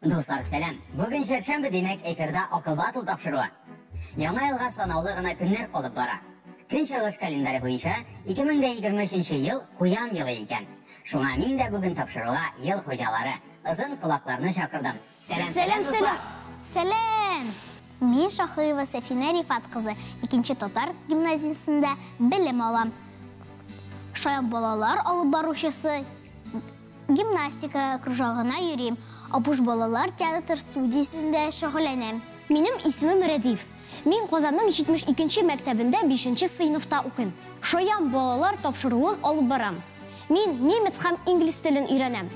Дуслар, сәлам! Бүген чәршәмбе, димәк, эфирда Акыл Батл тапшыруы. Яңа елга санаулы гына көннәр калып бара. Көнчыгыш календаре буенча 2023 ел Куян елы икән. Шуңа мин дә бүген тапшыруга ел хуҗалары, озын колакларны чакырдым. Сәлам, сәлам, дуслар! Сәлам! Мин Шаһиева Сәфинә Рифат кызы, икенче татар гимназиясендә белем алам. Шаян балалар алып баручысы, Гимнастика кружогына йөрим, Апуш балалар театр студиясендә шөгыльләнәм. Минем исемем Рәдиф. Мин Казанның 72 нче мәктәбендә бишенче сыйныфта укыйм. Шаян балалар тапшыруын алып барам. Мин немец һәм инглиз телен өйрәнәм.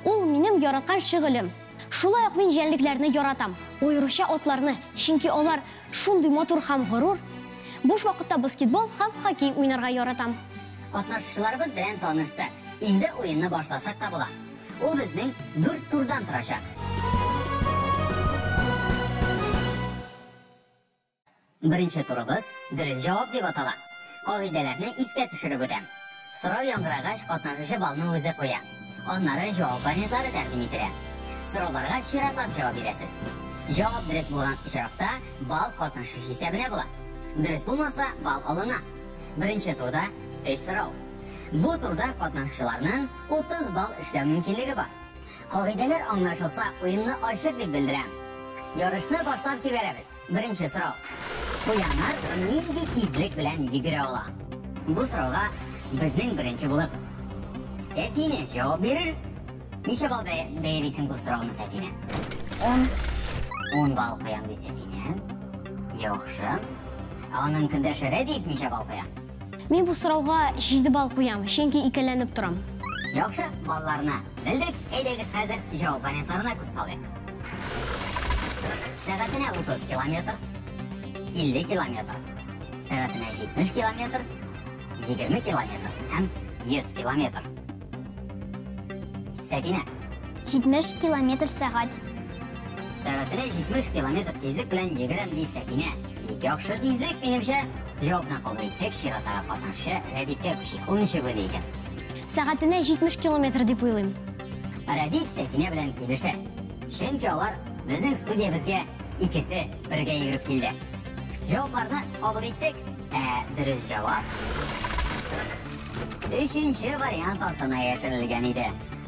Ул минем яраткан шөгылем. Шулай ук мин җәнлекләрне яратам, аеруча атларны, чөнки алар шундый матур һәм горур. Буш вакытта баскетбол һәм хоккей уйнарга яратам. Катнашучыларыбыз белән таныштык. Инде уенны башласак та була. Ул безнең дүрт турдан торачак. Беренче турыбыз Дөрес җавап дип атала. Кагыйдәләрне искә төшереп үтәм. Сорау яңгырагач, катнашучы балны үзе куя. Аннары җавап вариантлары тәкъдим ителә. Сорауларга чиратлап җавап бирәсез. Җавап дөрес булган очракта, балл катнашучы исәбенә була. Дөрес булмаса, балл алына. Беренче турда өч сорау. Бу турда катнашучыларның 30 балл эшләү мөмкинлеге бар. Кагыйдәләр аңлашылса, уенны ачык дип белдерәм. Ярышны башлап җибәрәбез. Беренче сорау. Куяннар нинди тизлек белән йөгерә ала? Бу сорауга безнең беренче булып Сәфинә җавап бирер. Ничә балл бәялисең бу сорауны, Сәфинә? 10. 10 балл куям, ди Сәфинә. Яхшы. Ә аның көндәше Рәдиф ничә балл куя? Мин бу сорауга 7 балл куям, чөнки икеләнеп торам. Яхшы, балларны белдек. Әйдәгез хәзер җавап вариантларына күз салыйк. Сәгатенә 30 километр, 50 километр, сәгатенә 70 километр, 20 километр һәм 100 километр. Сәкинә. 70 километр сәгать. Сәгатенә 70 километр тизлек белән йөгерәм, ди Сәкинә. Бик яхшы тизлек, минемчә. Җавапны кабул иттек, чираттагы катнашучы Рәдифкә күчик. Ул ничек уйлый икән? Сәгатенә 70 километр дип уйлыйм. Рәдиф Сәкинә белән килешә. Чөнки алар безнең студиябезгә икесе бергә йөгереп килде. Җавапларны кабул иттек. Ә дөрес җавап өченче вариант артына яшерелгән иде.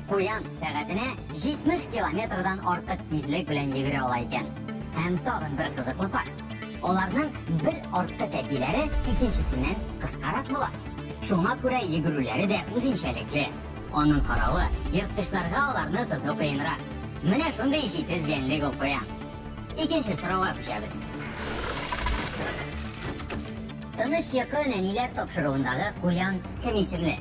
Куян сәгатенә 70 километрдан артык тизлек белән йөгерә ала икән. Һәм тагын бер кызыклы факт. Аларның бер арткы тәпиләре икенчесеннән кыскарак була. Шуңа күрә йөгерүләре дә үзенчәлекле. Аның каравы, ерткычларга аларны тоту кыенрак. Менә шундый җитез җәнлек ул куян. Икенче сорауга күчәбез. Тыныч йокы нәниләр тапшыруындагы куян кем исемле?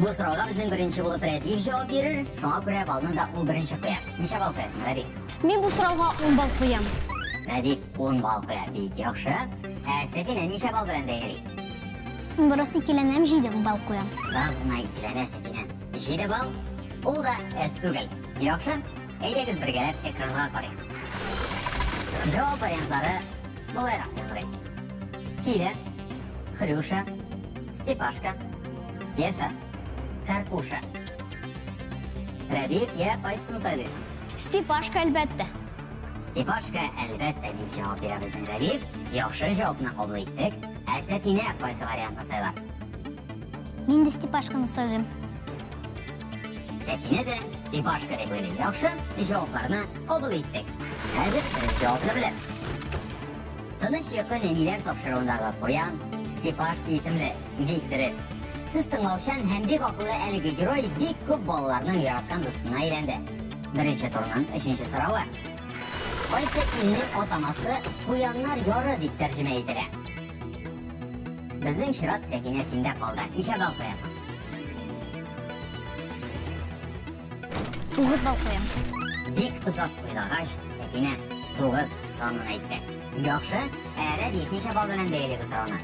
Бу сорауга безнең беренче булып Рәдиф җавап бирер, шуңа күрә балны да ул беренче куяр. Ничә балл куясың, Рәдиф? Мин бу сорауга 10 балл куям. Рәдиф 10 балл куя, бик яхшы. Ә Сәфинә ничә балл белән бәяли? Бераз икеләнәм, 7 балл куям. Бераз гына икеләнә Сәфинә. 7 балл, ул да әз түгел. Яхшы, әйдәгез бергәләп экранга карыйк. Җавап вариантлары болайрак яңгырый. Филя, Хрюша, Степашка, Кеша, Карпуша. Рәдиф, я кайсысын сайлыйсың? Степашка, әлбәттә. Степашка, әлбәттә, дип җавап бирә безнең Рәдиф. Яхшы җавапны кабул иттек. Ә Сәфинә кайсы вариантны сайлар? Мин дә Степашканы сайлыйм. Сәфинә дә Степашка дип уйлый. Яхшы, җавапларны кабул иттек. Хәзер дөрес җавапны беләбез. Тыныч йокы нәниләр тапшыруындагы куян Степашка исемле. Бик дөрес. Сүз тыңлаучан һәм бик акыллы әлеге герой бик күп балаларның яраткан дустына әйләнде. Беренче турның өченче соравы. Кайсы илнең атамасы Куяннар яры дип тәрҗемә ителә? Безнең чират Сәкинә синдә калды. Ничә балл куясың? 9 балл куям. Бик озак уйлагач, Сәфинә 9 санын әйтте. Яхшы, ә Рәдиф ничә балл белән бәяли бу сорауны?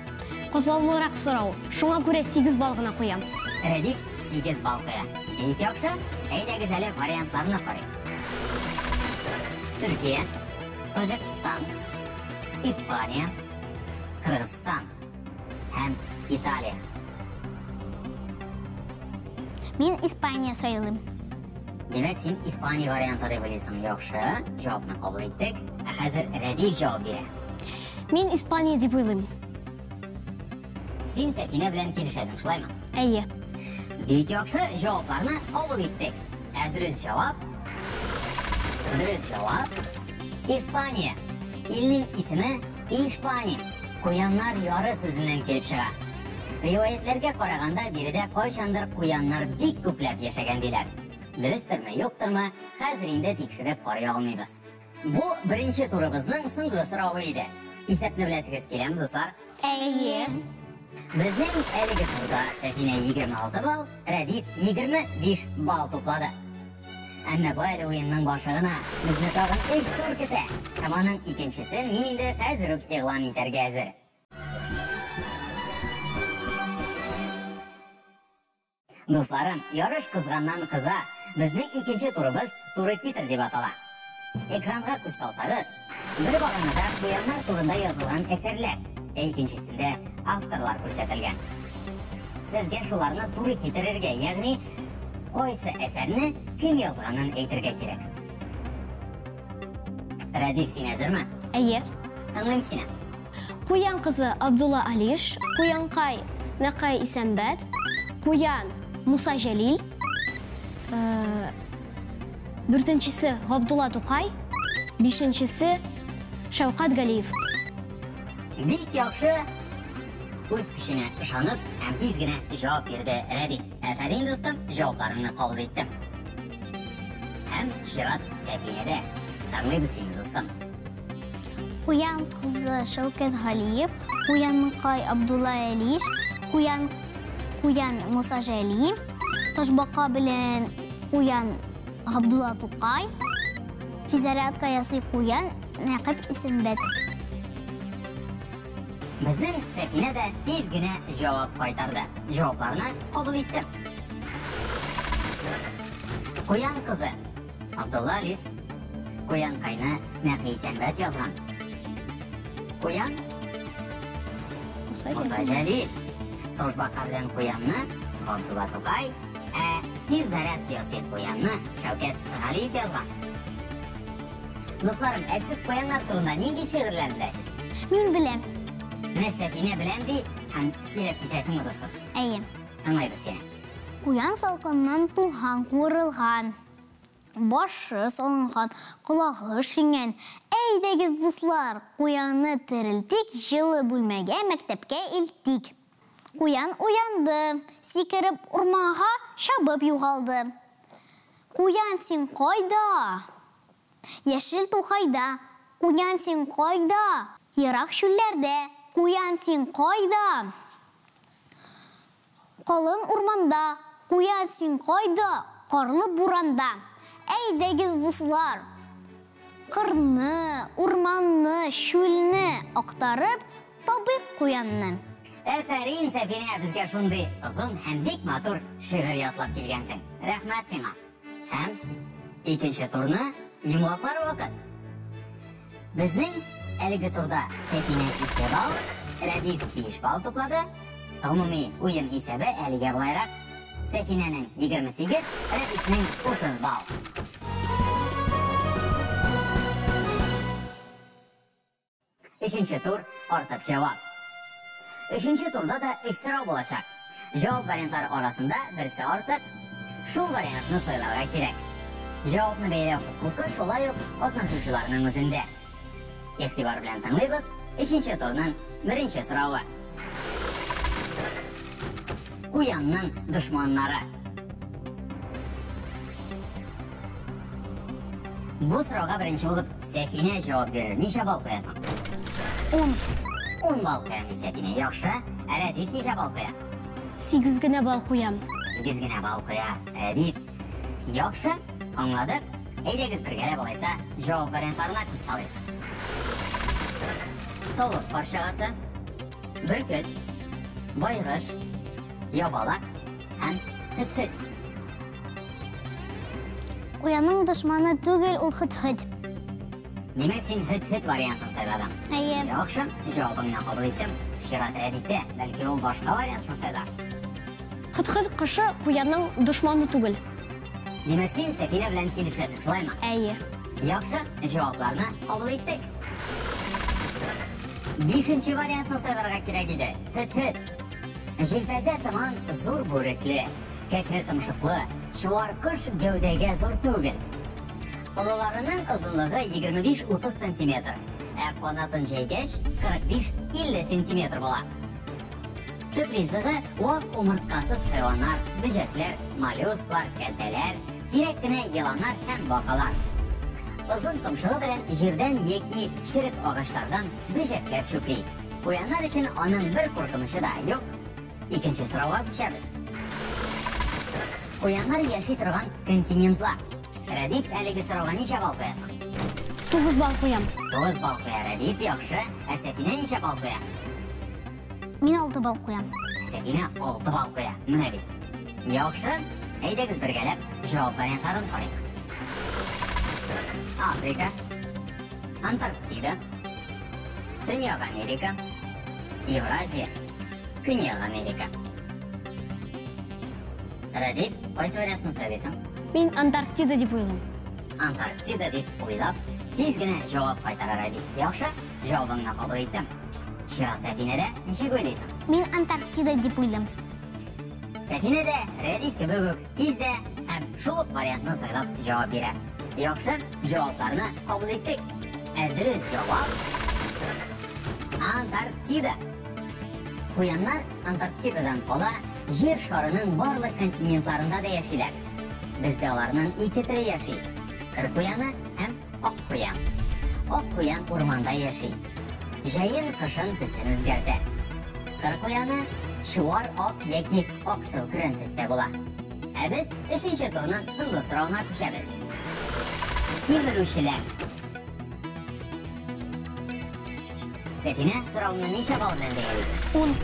Катлаулырак сорау. Шуңа күрә 8 балл гына куям. Рәдиф 8 балл куя. Бик яхшы. Әйдәгез әле вариантларны карыйк. Төркия, Таҗикстан, Испания, Кыргызстан һәм Италия. Мин Испания сайлыйм. Димәк, син Испания варианты дип уйлыйсың. Яхшы, җавапны кабул иттек. Ә хәзер Рәдиф җавап бирә. Мин Испания дип уйлыйм. Син Сәфинә белән килешәсең, шулаймы? Әйе. Бик яхшы, җавапларны кабул иттек. Ә дөрес җавап? Дөрес җавап Испания. Илнең исеме Испания. Куяннар яры сүзеннән килеп чыга. Риваятьләргә караганда, биредә кайчандыр куяннар бик күпләп яшәгән диләр. Дөрестерме, юктырмы, хәзер инде тикшереп карый алмыйбыз. Бу беренче турыбызның соңгы соравы иде. Исәпне беләсегез киләме, дуслар? Әйе. Безнең әлеге турда Сәфинә 26 балл, Рәдиф 25 балл туплады. Әмма бу әле уенның башы гына. Безне тагын 3 тур көтә. Һәм аның икенчесен мин инде хәзер үк игълан итәргә әзер. Дусларым, ярыш кызганнан кыза. Безнең икенче турыбыз Туры китер дип атала. Экранга күз салсагыз, бер баганада куяннар турында язылган әсәрләр, ә икенчесендә авторлар күрсәтелгән. Сезгә шуларны туры китерергә, ягъни кайсы әсәрне кем язганын әйтергә кирәк. Рәдиф, син әзерме? Әйе. Тыңлыйм сине. Куян кызы Абдулла Алиш, Куянкай Нәкай Исәнбәт, Куян Муса Җәлил, дүртенчесе Габдулла Тукай, бишенчесе Шәүкәт Галиев. Бик яхшы, үз көченә ышанып һәм тиз генә җавап бирде Рәдиф. Афәрин, дустым, җавапларыңны кабул иттем. Һәм чират Сәфинәдә. Тыңлыйбыз сине, дустым. Куян кызы Шәүкәт Галиев, Куянкай Абдулла Алиш, Куян Куян Муса Җәлил, Ташбака белән Куян Габдулла Тукай, Физарядка ясый Куян Нәкыйп Исәнбәт. Безнең Сәфинә дә тиз генә җавап кайтарды. Җавапларны кабул иттем. Куян кызы Абдулла Алиш, Куянкайны Нәкый Исәнбәт язган. Куян Муса Җәлил, Ташбака белән Куянны Габдулла Тукай, ә Физзарядка ясый Куянны Шәүкәт Галиев язган. Дусларым, ә сез куяннар турында нинди шигырьләр беләсез? Мин беләм. Менә Сәфинә беләм ди, һәм сөйләп китәсеңме, дустым? Әйе. Тыңлыйбыз сине. Куян салкыннан туңган, куырылган. Башы салынган, колагы шиңгән. Әйдәгез, дуслар, куянны терелтик, җылы бүлмәгә, мәктәпкә илтик. Куян уянды, сикереп урманга чабып югалды. Куян, син кайда? Яшел тугайда. Куян, син кайда? Ерак чүлләрдә. Куян, син кайда? Калын урманда. Куян, син кайда? Карлы буранда. Әйдәгез, дуслар, кырны, урманны, чүлне актарып табыйк куянны. Афәрин, Сәфинә, безгә шундый озын һәм бик матур шигырь ятлап килгәнсең. Рәхмәт сиңа. Һәм икенче турны йомгаклар вакыт. Безнең әлеге турда Сәфинә 2 балл, Рәдиф 5 балл туплады. Гомуми уен исәбе әлегә болайрак. Сәфинәнең 28, Рәдифнең 30 балл. Өченче тур артык җавап. Өченче турда да өч сорау булачак. Җавап вариантлары арасында берсе артык. Шул вариантны сайларга кирәк. Җавапны бәяләү хокукы шулай ук катнашучыларның үзендә. Игътибар белән тыңлыйбыз. Өченче турның беренче соравы. Куянның дошманнары. Бу сорауга беренче булып Сәфинә җавап бирер. Ничә балл куясың? 10. 10 балл куям, ди Сәфинә. Яхшы. Ә Рәдиф ничә балл куя? 8 генә балл куям. 8 генә балл куя Рәдиф. Яхшы, аңладык. Әйдәгез бергәләп алайса җавап вариантларына күз салыйк. Тавык карчыгасы, бөркет, байгыш, ябалак һәм һөт-һөт. Куянның дошманы түгел ул һөт-һөт. Димәк, син һөт-һөт вариантын сайладың. Әйе. Яхшы, җавабыңны кабул иттем. Чират Рәдифтә, бәлки ул башка вариантны сайлар. Һөт-һөт кошы куянның дошманы түгел. Димәк, син Сәфинә белән килешәсең, шулаймы? Әйе. Яхшы, җавапларны кабул иттек. Бишенче вариантны сайларга кирәк иде. Һөт-һөт. Җилпәзә сыман зур бүрекле, кәкре томшыклы, чуар кош гәүдәгә зур түгел. Олыларының озынлыгы 25-30 сантиметр, ә канатын җәйгәч 45-50 сантиметр була. Төп ризыгы вак умырткасыз хайваннар, бөҗәкләр, моллюсклар, кәлтәләр, сирәк кенә еланнар һәм бакалар. Озын томшыгы белән җирдән яки черек агачлардан бөҗәкләр чүпли. Куяннар өчен аның бер куркынычы да юк. Икенче сорауга күчәбез. Куяннар яши торган континентлар. Рәдиф, әлеге сорауга ничә балл куясың? 9 балл куям. 9 балл куя Рәдиф, яхшы. Ә Сәфинә ничә балл куя? Мин 6 балл куям. Сәфинә 6 балл куя. Менә бит. Яхшы. Әйдәгез бергәләп җавап вариантларын карыйк. Африка, Антарктида, Төньяк Америка, Евразия, Көньяк Америка. Рәдиф, кайсы вариантны сайлыйсың? Мин Антарктида дип уйлыйм. Антарктида дип уйлап, тиз генә җавап кайтара Рәдиф. Яхшы, җавабыңны кабул иттем. Чират Сәфинәдә, ничек уйлыйсың? Мин Антарктида дип уйлыйм. Сәфинә дә Рәдиф кебек үк тиз дә һәм шул ук вариантны сайлап җавап бирә. Яхшы, җавапларны кабул иттек. Ә дөрес җавап Антарктида. Куяннар Антарктидадан кала Җир шарының барлык континентларында да яшиләр. Бездә аларның ике төре яши. Кыр куяны һәм ак куян. Ак куян урманда яши. Җәен кышын төсен үзгәртә. Кыр куяны чуар ак яки аксыл көрән төстә була. Ә без өченче турның соңгы соравына күчәбез. Кимерүчеләр. Сәфинә, соравыңны ничә балл белән бәялисең? 10.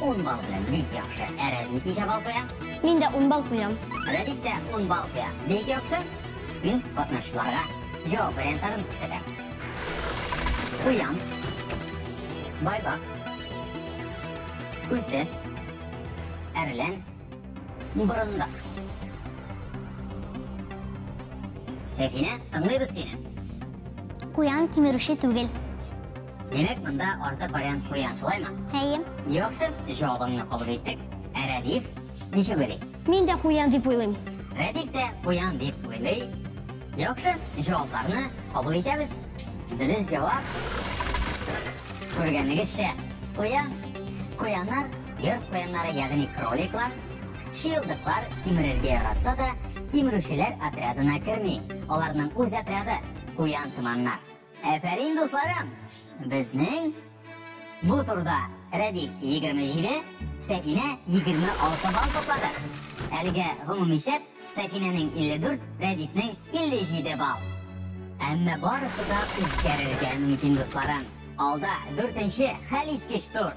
10 балл белән, бик яхшы. Ә Рәдиф ничә балл куя? Мин дә 10 балл куям. Рәдиф тә 10 балл куя. Бик яхшы. Мин катнашучыларга җавап вариантларын күрсәтәм. Куян, байбак, күсе, әрлән, борындык. Сәфинә, тыңлыйбыз сине. Куян кимерүче түгел. Димәк, монда артык вариант куян, шулаймы? Әйе. Яхшы, җавабыңны кабул иттек. Ә Рәдиф ничек уйлый? Мин дә куян дип уйлыйм. Рәдиф тә куян дип уйлый. Яхшы, җавапларны кабул итәбез. Дөрес җавап, күргәнегезчә, куян. Куяннар, йорт куяннары, ягъни кроликлар, шыелдыклар кимерергә яратса да, кимерүчеләр отрядына керми. Аларның үз отряды, куян сыманнар. Әфәрин, дусларым! Безнең бу турда Рәдиф 27, Сәфинә 26 балл туплады. Әлегә гомум исәп Сәфинәнең 54, Рәдифнең 57 балл. Әмма барысы да үзгәрергә мөмкин, дусларым. Алда дүртенче хәлиткеч тур.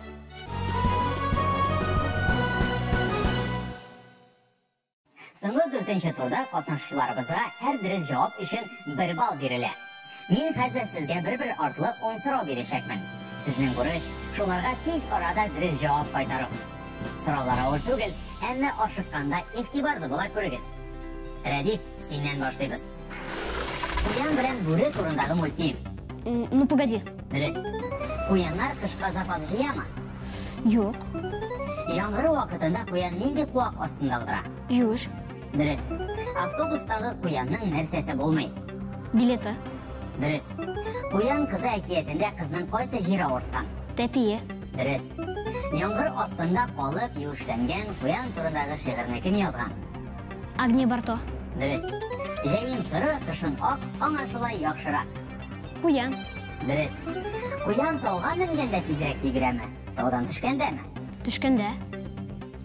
Соңгы дүртенче турда катнашучыларыбызга һәр дөрес җавап өчен 1 балл бирелә. Мин хәзер сезгә бер-бер артлы 10 сорау бирәчәкмен. Сезнең бурыч шуларга тиз арада дөрес җавап кайтару. Сораулар авыр түгел, әмма ашыкканда игътибарлы була күрегез. Рәдиф, синнән башлыйбыз. Куян белән бүре турындагы мультфильм. Ну, погоди. Дөрес. Куяннар кышка запас җыямы? Юк. Яңгыр вакытында куян нинди куак астында утыра? Юеш. Дөрес. Автобустагы куянның нәрсәсе булмый? Билеты. Дөрес. Куян кызы әкиятендә кызның кайсы җире авырткан? Тәпие. Дөрес. Яңгыр астында калып юешләнгән куян турындагы шигырьне кем язган? Агния Барто. Дөрес. Җәен соры, кышын ак, аңа шулай яхшырак. Куян. Дөрес. Куян тауга менгәндә тизрәк йөгерәме? Таудан төшкәндәме? Төшкәндә.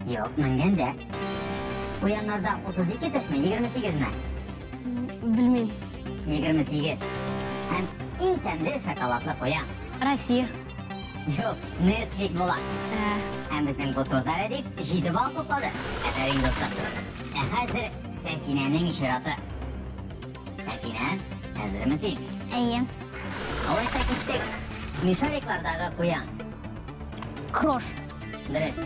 Юк, менгәндә. Куяннарда 32 тешме, 28-ме? Белмим. 28. Һәм иң тәмле шоколадлы куян. Россия. Юк, Несквик була. Һәм безнең бу турда Рәдиф 7 балл туплады. Афәрин, дуслар. Ә хәзер Сәфинәнең чираты. Сәфинә, әзерме син? Әйе. Алайса киттек. Смешариклардагы куян. Крош. Дөрес.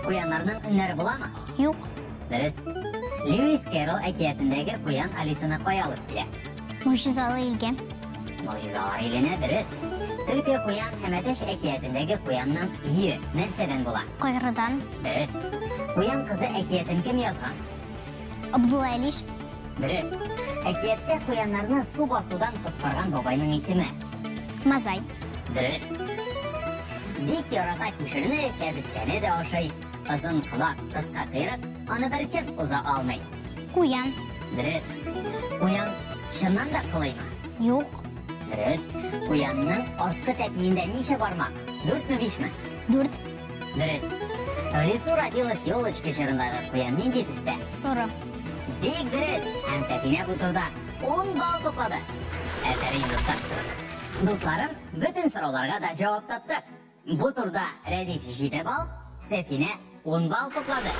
Куяннарның өннәре буламы? Юк. Дөрес. Льюис Кэрролл әкиятендәге куян Алисаны кая алып килә? Могҗизалы илгә. Могҗизалар иленә, дөрес. Төлке, куян һәм әтәч әкиятендәге куянның өе нәрсәдән була? Кайрыдан. Дөрес. Куян кызы әкиятен кем язган? Абдулла Алиш. Дөрес. Әкияттә куяннарны су басудан коткарган бабайның исеме? Мазай. Дөрес. Бик ярата кишерне, кәбестәне дә ашый. Озын колак, кыска койрык, аны беркем уза алмый. Куян. Дөрес. Куян чыннан да кылыймы? Юк. Дөрес. Куянның арткы тәпиендә ничә бармак? Дүртме, бишме? Дүрт. Дөрес. В лесу родилась елочка җырындагы куян нинди төстә? Соры. Бик дөрес. Һәм Сәфинә бу турда 10 балл туплады. Афәрин, дуслар. Дусларым, бөтен сорауларга да җавап таптык. Бу турда Рәдиф 7 балл, Сәфинә 10 балл туплады.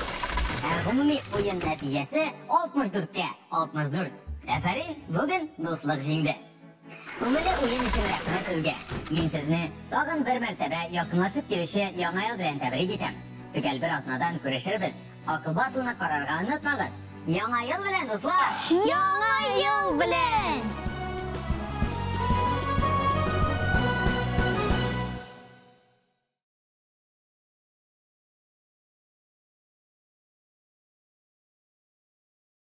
Ә гомуми уен нәтиҗәсе 64-кә 64. Афәрин, бүген дуслык җиңде. Күңелле уен өчен рәхмәт сезгә. Мин сезне тагын бер мәртәбә якынлашып килүче Яңа ел белән тәбрик итәм. Төгәл бер атнадан күрешербез. Акыл батлны карарга онытмагыз. Яңа ел белән, дуслар! Яңа ел белән!